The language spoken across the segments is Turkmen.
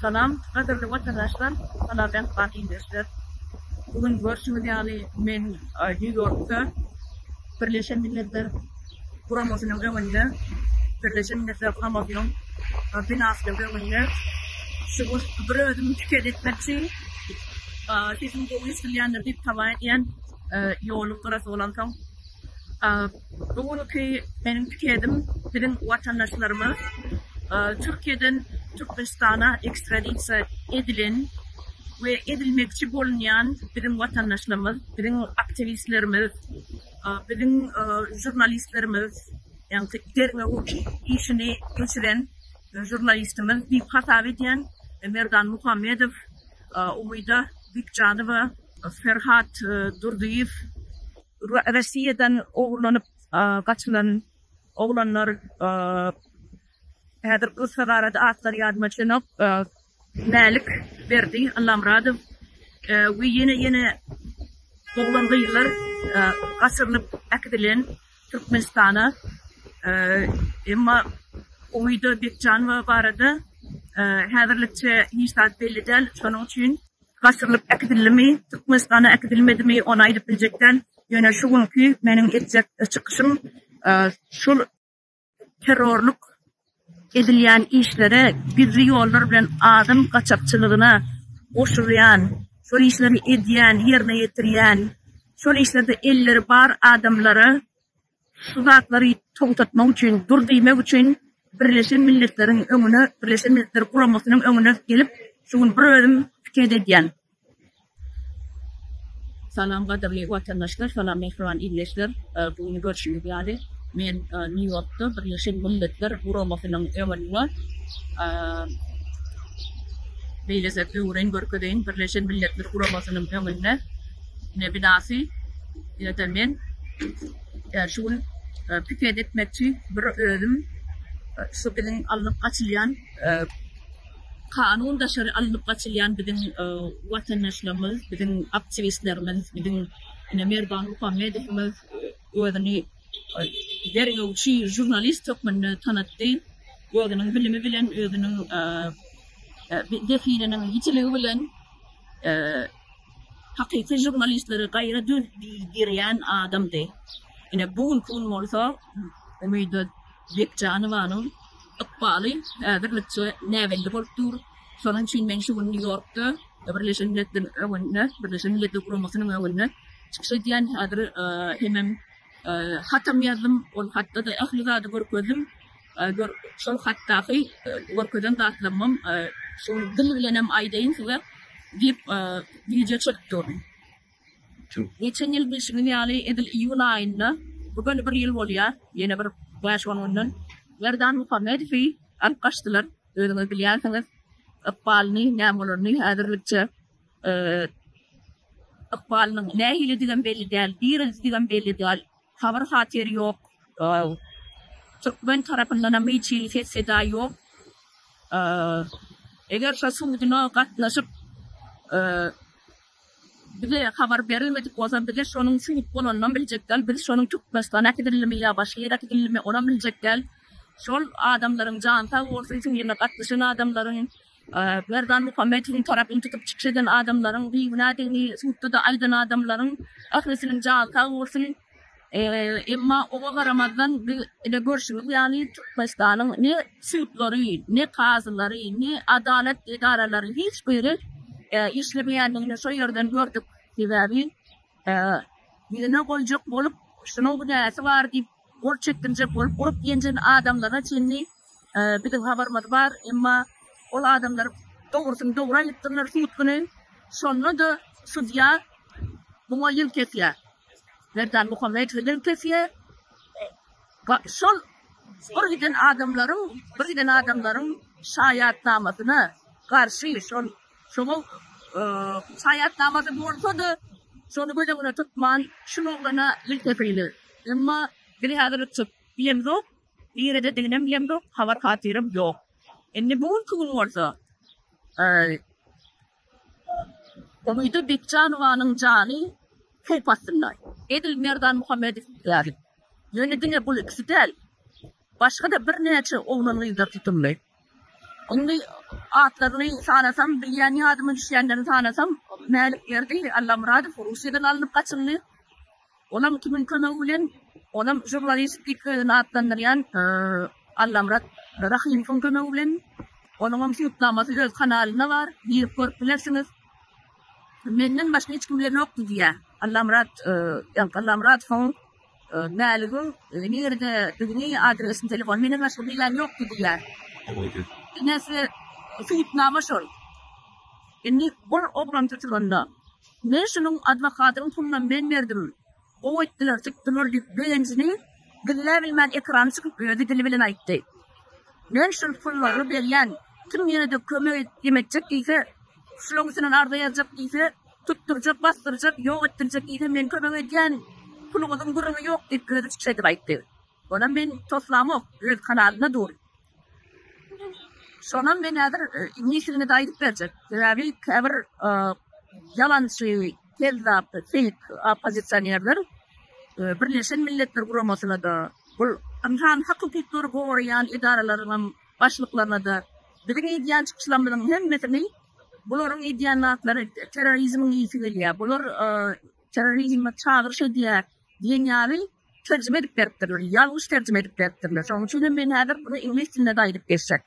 Salam gadyrly watandaşlar, salam mähriban ildeşler. Bu gün görşüňiz ýaly men Nýu-Ýorkda Birleşen Milletler Guramasynyň öňünde, Birleşen Milletler Guramasynyň binasynyň öňünde şu gün bir özüm piket etmekçi. Sesim gowy eşidilýändir diýip tama edýän, ýoluň gyrasy bolansoň. Bu günki meniň pikedim biziň watandaşlarymyz Türkiýeden Türkmenistana ekstradisiýa edilen we edilmekçi bolunýan biziň watandaşlarymyz, biziň aktiwistlerimiz, biziň žurnalistlerimiz, ýagny derňew işini geçiren žurnalistimiz diýip hasap edýän Merdan Muhammedow, Umyda Bekjanowa, Ferhat Durdyýew, Russiýadan ogurlanyp gaçylan oglanlar häzir gysga arada atlary ýadyma düşenok. Mälik Berdi Allamyradow we ýene ýene oglan gyzlar gaçyrylyp äkidilen Türkmenistana. Emma Umyda Bekjanowa barada häzirlikçe hiç zat belli däl. Şonuň üçin Gaçyrylyp äkidildimi, Türkmenistana äkidilmedimi, ony aýdyp biljek däl. Ýöne şu günki meniň etjek çykyşym şul terrorlyk edilýän işlere gizli ýollar bilen adam gaçakçylygyna goşulýan, şol işleri edýän, ýerine ýetirýän, şol işlerde elleri bar adamlara Şu zatlary togtatmak üçin, dur diýmek üçin Birleşen Milletleriň öňüne, Birleşen Milletler Guramasynyň öňüne gelip, şu gün bir özüm piket edýän. Salam gadyrly watandaşlar, salam mähriban ildeşler. Bu gün görşüňiz ýaly, men Nýu-Ýorkda Birleşen Milletler Guramasynyň öňünde beýlesek öwreýin, görkezeýin, Birleşen Milletler Guramasynyň öňünde ine binasy, ine-de men. Şu gün piket etmekçi bir özüm şu biziň alnyp gaçylýan kanun daşary alnyp gaçylýan biziň watandaşlarymyz, biziň aktiwistlerimiz, biziň ine Merdan Muhammedowymyz özüni derňewçi žurnalist hökmünde tanatdy. Özüniň bilimi bilen, özüniň zehininiň ýitiligi bilen Hakyky žurnalistleri gaýra dürýän adamdy. Ine, bu günki gün bolsa Umyda Bekjanowanyň ykbaly häzirlikçe näbelli bolup dur. Şonuň üçin men şu gün Nýu-Ýorkda Birleşen Milletleriň öňünde, Birleşen Milletler Guramasynyň öňünde çykyş edýän. Häzir hemem hatam ýazdym. Ol hatda-da ähli zady görkezdim. Gör, şol hatdaky görkezen zatlarymam şu dil bilenem aýdaýyn size diýip wideo çekip durun. Geçen ýyl bilşiňiz ýaly edil iýun aýynda, bu göni bir ýyl bolýar, ýene bir bäş-on günden Merdan Muhammedowy alyp gaçdylar. Özüňiz bilýänsiňiz ykbalyny, näme bolanyny häzirlikçe ykbalynyň nähilidigem belli däl, niredidigem belli däl. Habar-hatyr ýok. Türkmen tarapyndanam hiç hili ses-seda ýok. Eger şo suduna gatnaşyp, bize habar berilmedik bolsa, bize şonuň sud bolanynam biljek däl, biz şonuň Türkmenistana äkidildimi ýa başga ýere äkidildimi, onam biljek däl. Şol adamlaryň jany sag bolsun, suduna gatnaşan adamlaryň Merdan Muhammedowyň tarapyny tutup çykyş eden adamlaryň, bigünädigini sudda-da aýdan adamlaryň ählisiniň jany sag bolsun. Emma oňa garamazdan biz ine görşümiz ýaly Türkmenistanyň ne sudlary, ne kazylary, ne adalat edaralary hiç biri işlemeýändigini şo ýerden gördük. Sebäbi ýüzüne goýjak bolup, şunuň günäsi bar diýip gol çekdirjek bolup urup ýenjen adamlara çenli Biziň habarymyz bar, emma ol adamlar dogrusyny dogry aýdypdyrlar sud güni. Şonda-da sudýa muňa ýyl kesýär. Merdan Muhammedowa ýyl kesýär. Şol bir giden adamlaryň, bir giden adamlaryň şaýatnamasyna garşy şol şoňa şaýatnamasy bolsa-da şony göz öňüne tutman şul oglana ýyl kesildi. Emma biz häzirlikçe bilemzok. Niredediginem bilemzok, habar-hatyrym ýok. Indi bu günki gün bolsa, Umyda Bekjanowanyň jany howp astynda. Edil Merdan Muhammedow ýaly. Ýöne diňe bul ikisi däl. Başga-da birnäçe oglan-gyzlar tutuldy. Indi. Atlaryny sanasam, bilýän ýadyma düşýänlerini sanasam, Mälikberdi Allamyradow Russiýadan alnyp gaçyldy. Olam kimiň kömegi bilen, olam žurnalist diýip özüni atlandyrýan Allamyrat Rahymowyň kömegi bilen. Onuňam subutnamasy öz kanalynda bar, girip görüp bilersiňiz. Menden başga hiç kim bilenokdy diýýär. Allamyrat, ýaňky Allamyradowyň Mäligiň nirededigini, adresini, telefonyny menden başga bilýän ýokdy diýýär. Ine size subutnama şol. Indi bul oglan tutulanda, men şunuň adwokatynyň pulunam men berdim, gowy etdiler, tutdular diýip begenjini gizläbilmän ekrana çykyp özi dili bilen aýtdy. Men şul pullary berýän, kim ýene-de kömek etjek diýse, şulaň üstünden arza ýazjak diýse, tutdurjak, basdyrjak, ýok etdirjek diýse men kömek edýän, puluňyzyň gürrüňi ýok diýip özi çykyş edip aýtdy. Onam men toslamok, öz kanalynda dur. Şonam men häzir iňlis dilinde-de aýdyp berjek. Sebäbi käbir ýalançy, kezzap, feýk oppozisionerler Birleşen Milletler Guramasyna-da, bul ynsan hak-hukuklary goraýan edaralaryňam başlyklaryna-da biziň edýän çykyşlarymyzyň hemmesini bularyň edýän zatlary terrorizmiň ysy gelýär, bular terrorizme çagyryş edýär diýen ýaly terjime edip beripdirler, ýalňyş terjime edip beripdirler. Şonuň üçin hem men häzir muny iňlis dilinde-de aýdyp geçjek.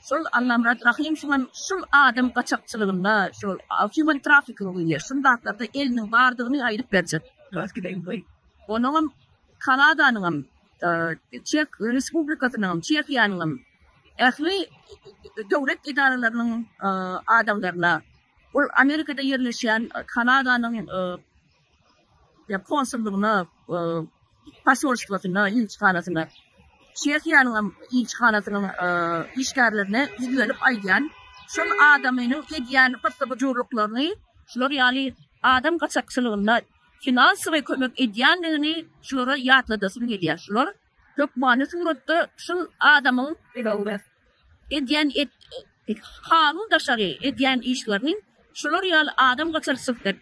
Şol Allamyrat Rahymowyň şul adam gaçakçylygynda, şol human trafficking diýilýär, şul zatlarda eliniň bardygyny aýdyp berjek. Onuňam Kanadanyňam, Çeh Respublikasynyňam, Çehiýanyňam ähli döwlet edaralarynyň adamlaryna, ol Amerikada ýerleşýän Kanadanyň konsullygyna, posolstwasyna, ilçihanasyna, Çehiýanyňam ilçihanasynyň işgärlerine ýüzlenip aýdýan, şol adamynyň edýän pyssy-pyjurlyklaryny şular ýaly adam gaçakçylygynda finansowy kömek edýändigini şulara ýatladasym gelýär. Şular hökmany suratda şul adamyň edýän kanun daşary edýän işlerini şular ýaly adam gaçakçylykda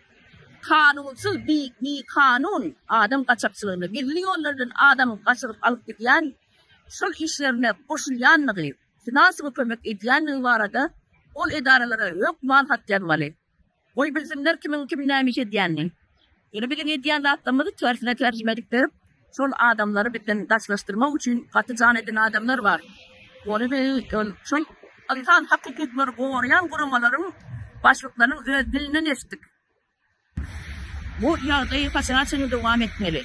kanunsyz bikanun adam gaçakçylygyna gizli ýollar bilen adam gaçyryp alyp gidýän şol işlerine goşulýandygy finansowy kömek edýändigi barada ol edaralara hökman hat ýazmaly. Goý bilsinler kimiň kim näme iş edýänini. Ýöne biziň edýän zatlarymyzy tersine terjime edip berip, şol adamlary bizden daşlaşdyrmak üçin gaty jan eden adamlar bar. Ony biz şol ynsan hak-hukuklary goraýan guramalaryň başlyklarynyň öz dilinden eşitdik. Bu ýagdaý haçana çenli dowam etmeli?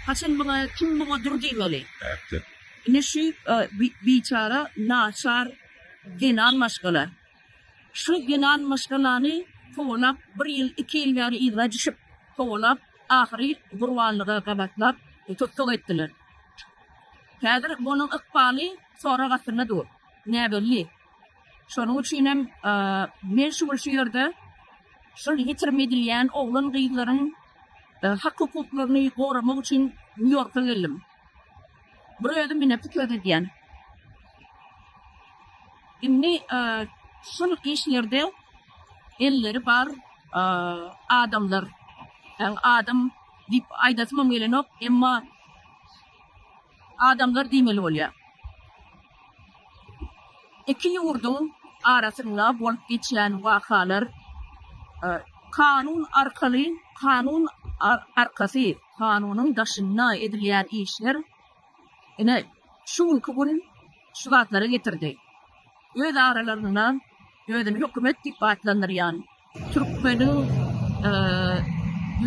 Haçan muňa kim muňa dur diýmeli? Ine şu biçara naçar zenan maşgala. Şu zenan maşgalany kowalap bir ýyl, iki ýyl bäri yzyna düşüp kowalap, ahyry gurbanlyga gabatlap tussag etdiler. Häzir onuň ykbaly sorag astynda dur. Näbelli. Şonuň üçinem men şu gün şu ýerde şol ýitirim edilýän oglan-gyzlaryň hak-hukuklaryny goramak üçin Nýu-Ýorka geldim. Bir özüm ine pikir edýän. Indi şul işlerde elleri bar adamlar, ýagny adam diýip aýdasymam gelenok, emma adamlar diýmeli bolýar. Iki ýurduň arasynda bolup geçýän wakalar kanun arkaly, kanun arkasy, kanunyň daşynda edilýän işler ine şu günki gün şu zatlara getirdi. Öz aralarynda özüni hökümet diýip atlandyrýan türkmeniň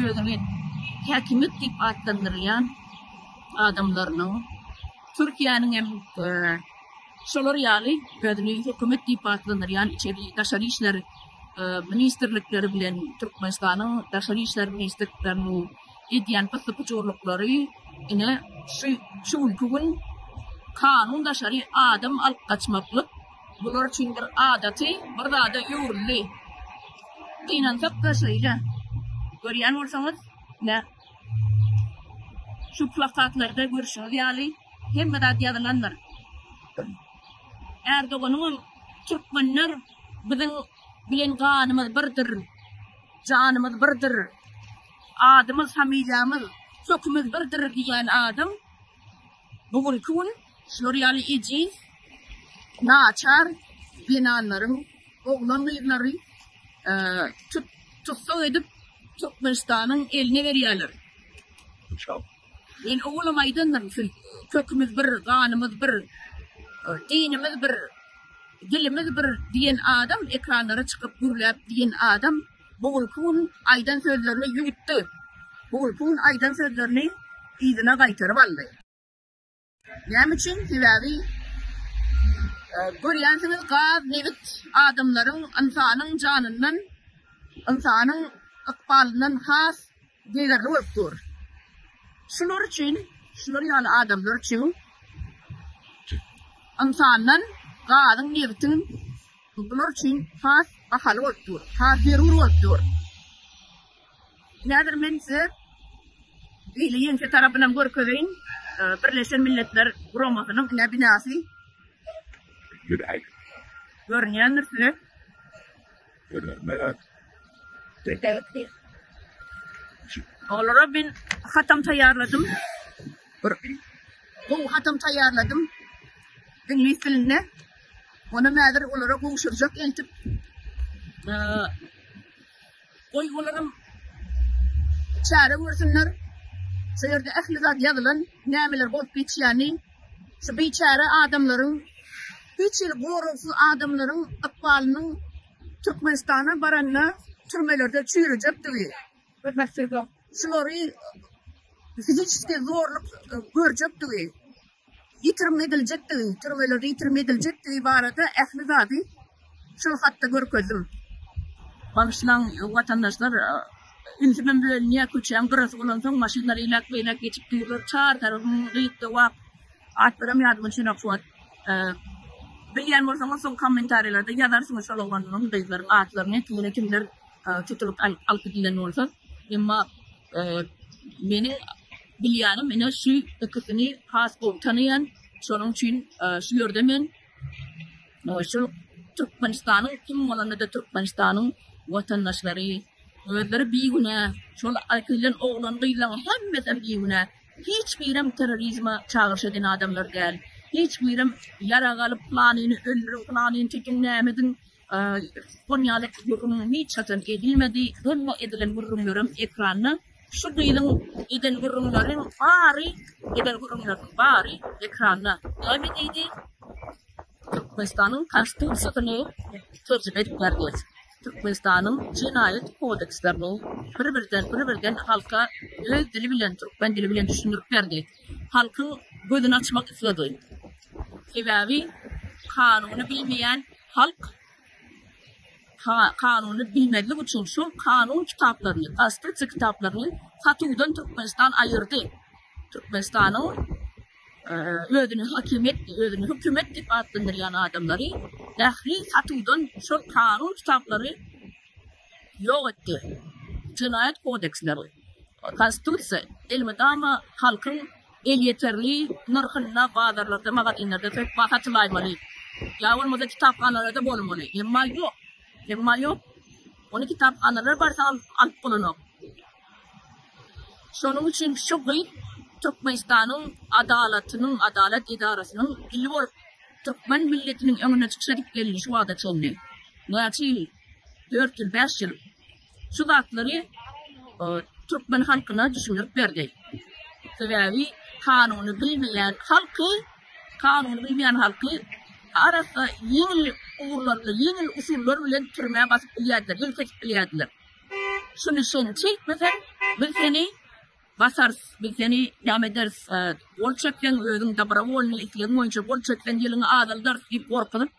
özüni häkimiýet diýip atlandyrýan adamlarynyň Türkiýäniň hem şolar ýaly özüni hökümet diýip atlandyrýan içeri daşary işler ministrlikleri bilen Türkmenistanyň daşary işler ministrlikleriniň edýän pyssy-pyjurlyklary ine şu şu günki gün kanun daşary adam alyp gaçmaklyk bular üçin bir adaty bir zada öwrüldi. Gynansak-da şeýle. Görýän bolsaňyz, ine şu plakatlarda görşüňiz ýaly hemme zat ýazylandyr. Erdoganyňam türkmenler biziň bilen ganymyz birdir, janymyz birdir, Adymyz, familiýamyz, kökümiz birdir diýýän adam bu günki gün şular ýaly ejiz, naçar. zenanlaryň, oglan-gyzlary tussag edip Türkmenistanyň eline berýärler. Men owalam aýdandyryn, siz kökümiz bir, ganymyz bir, dinimiz bir, dilimiz bir diýen adam, ekranlara çykyp gürläp diýen adam bu günki gün aýdan sözlerini ýuwutdy. Bu günki gün aýdan sözlerini yzyna gaýtaryp aldy. Näme üçin? Sebäbi görýänsiňiz gaz, nebit adamlaryň, ynsanyň janyndan, ynsanyň ykbalyndan has degerli bolup dur. Şular üçin, şular ýaly adamlar üçin ynsandan gazyň, nebitiň bular üçin has bahaly bolup dur, has zerur bolup dur. Häzir men size beýle ýeňse tarapynam görkezeýin. Birleşen Milletler Guramasynyň ine binasy. Görünýändir size. Olara men hatam taýýarladym. Bir gowy hatam taýýarladym. Iňlis dilinde. Onam häzir olara gowşurjak eltip. Goý, olaram çäre görsünler. Şu ýerde ähli zat ýazylan, nämeler bolup geçýäni, şu biçäre adamlaryň, hiç hili goragsyz adamlaryň ykbalynyň Türkmenistana baranda türmelerde çüýrejekdigi, şulary fiziçeskiý zorluk görjekdigi, ýitirim ediljekdigi, türmelerde ýitirim ediljekdigi barada ähli zady şol hatda görkezdim. Bagyşlaň, watandaşlar, ünsümem bölünýär, köçäň gyrasy bolansoň maşynlar eýläk-beýläk geçip durlar, çar tarapym gyk-dowak, atlaram ýadyma düşenok şu wagt. Bilýän bolsaňyz soň kommentariýalarda ýazarsyňyz şol oglanlaryň, gyzlaryň atlaryny, kimine kimler tutulyp alyp gidilen bolsa. Emma meniň Bilýänim ine şu ikisini has gowy tanaýan, şonuň üçin şu ýerde men şu Türkmenistanyň kim bolanda-da Türkmenistanyň watandaşlary özleri bigünä, şol aýdylan oglan-gyzlaryň hemmesem bigünä, hiç birem terrorizme çagyryş eden adamlar däl, hiç birem ýarag alyp pylanyny öldüriň, pylanyny tutuň näme ediň, on ýaly gürrüň hiç haçan edilmedi, hemme edilen gürrüňlerem ekranda. Şu gyzyň eden gürrüňleriň bary, eden gürrüňleriniň bary ekranda. Näme diýdi? Türkmenistanyň Konstitusiýasyny terjime edip berdi. Türkmenistanyň Jenaýat kodekslerini bir-birden, bir-birden halka öz dili bilen, türkmen dili bilen düşündirip berdi. Halkyň gözüni açmak isledi. Sebäbi kanuny bilmeýän halk Kanuny bilmezlik üçin şol kanun kitaplaryny, konstitusiýa kitaplaryny satuwdan Türkmenistan aýyrdy. Türkmenistanyň özüni hakimiýet, özüni hökümet diýip atlandyrýan adamlary ähli satuwdan şol kanun kitaplary ýok etdi. Jenaýat kodeksleri, konstitusiýa elmydama halkyň elýeterli nyrhynda bazarlarda, magazinlerde hökman satylaýmaly. Ýa bolmasa kitaphanalarda bolmaly. Emma ýok. Emma ýok. Ony kitaphanalara barsaň alyp bolanok. Şonuň üçin şu gyz Türkmenistanyň adalatynyň, adalat edarasynyň dili bolup türkmen milletiniň öňünde çykyş edip geldi şu wagta çenli. Näçe ýyl? 4 ýyl, 5 ýyl. Şu zatlary türkmen halkyna düşündirip berdi. Sebäbi kanuny bilmeýän halky, kanuny bilmeýän halky arassa ýeňil ugurlar bilen, ýeňil usullar bilen türmä basyp bilýärdiler, ýyl kesip bilýärdiler. Şuny sen şeýtmeseň, biz seni Basarys, biz seni näme ederis, gol çekseň özüň dobrowolnyý islegiň boýunça gol çekseň ýylyňy azaldarys diýip gorkuzyp,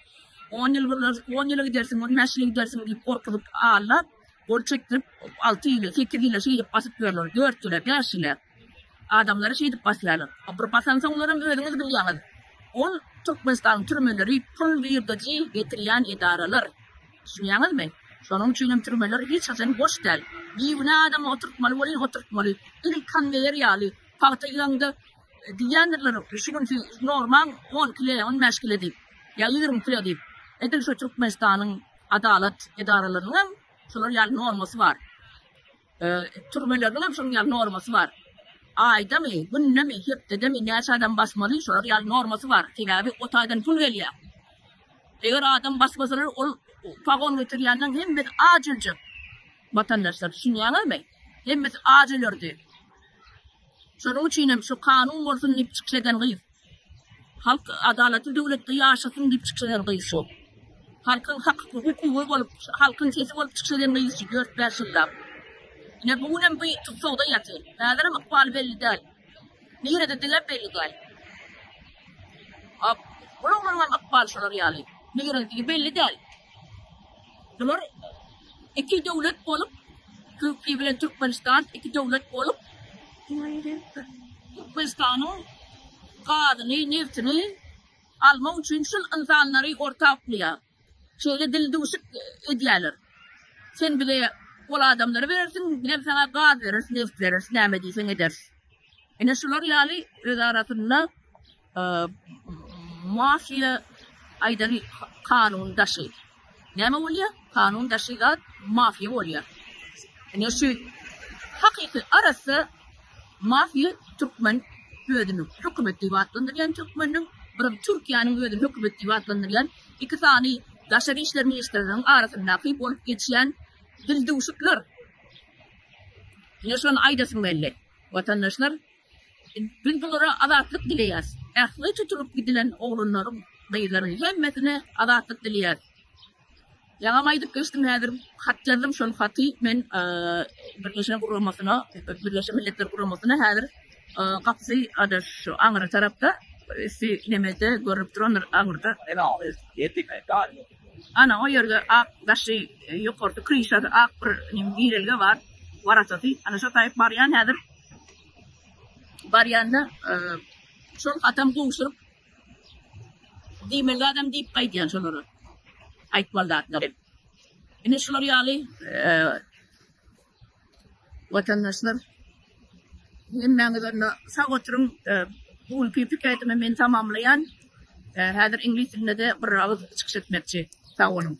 on ýyl bolar, on ýyla gidersiň, on bäş ýyla gidersiň diýip gorkuzyp aldap, gol çekdirip alty ýyla, sekiz ýyla şeýdip basyp ýörler, dört ýyla, bäş ýyla. Adamlary şeýdip basýarlar. Bir basansoňlaram özüňiz bilýäňiz, ol Türkmenistanyň türmeleri pul girdeji getirýän edaralar. Düşünýäňizmi? Şonuň üçinem türmeler hiç haçan boş däl. Bigünä adamy oturtmaly welin oturtmaly. Edil konweýer ýaly, pagta ýygaňda diýýändirler, şu günki normaň on kile, on bäş kile diýip, ýa 20 kile diýip. Edil şu Türkmenistanyň adalat edaralarynyň hem şolar ýaly normasy bar. Türmeleriniň hem şonuň ýaly normasy bar. Aýdamy, gündemi, hepdedemi näçe adam basmaly, şolar ýaly normasy bar. Sebäbi o taýdan pul gelýär. Eger adam basmasalar ol pagon göterýänleň hemmesi aç öljek. Watandaşlar düşünýäňizmi? Hemmesi aç ölerdi. Şonuň üçin hem şu kanun bolsun diýip çykyş eden gyz. Halk adalatly döwletde ýaşasyn diýip çykyş eden gyz şu. Halkyň hak hukugy bolup, halkyň sesi bolup çykyş eden gyz şu 4-5 ýyllap. Ine bu gün hem bu tussagda ýatyr. Häzirem ykbaly belli däl. Nirededigem belli däl. A bularyň hem ykbaly şolar ýaly. Nirededigi belli däl. Bular iki döwlet bolup, Türkiýe bilen Türkmenistan iki döwlet bolup, Türkmenistanyň gazyny, neftini almak üçin şul ynsanlary orta oklaýar. Şeýle dildüwşük edýärler. Sen bize ol adamlary berersiň, bizem saňa gaz bereris, neft bereris, näme diýseň ederis. Ine şular ýaly öz arasynda Mafiýa aýdany kanun daşy. Näme bolýar? Kanun daşy zat mafiýa bolýar. Ine şu hakyky arassa mafiýa türkmen özüni hökümet diýip atlandyrýan türkmeniň, birem Türkiýäniň özüni hökümet diýip atlandyrýan iki sany daşary işler ministrleriniň arasyndaky bolup geçýän dildüwşükler. Ine şony aýdasym geldi. Watandaşlar Biz bulara azatlyk dileýäs. Ähli tutulyp gidilen oglanlaryň, gyzlaryň hemmesine azatlyk dileýäs. Ýaňam aýdyp geçdim häzir hat ýazdym şol haty men Birleşen guramasyna, Birleşen Milletler Guramasyna häzir gapysy ada şu aňry tarapda üsti nemede görünip durandyr aňyrda. Ana o ýerde ak daşy ýokarsy kryşasy ak bir girelge bar waratasy ana şo taýyp barýan häzir. Barýanda şol hatam gowşuryp diýmeli zadam diýip gaýdýan şolara. Aýtmaly zatlary. Ine şular ýaly watandaşlar hemmäňiz onda sag oturyň. Bu günki piketimi men tamamlaýan. Häzir iňlis dilinde-de bir agyz çykyş etmekçi. Sag boluň.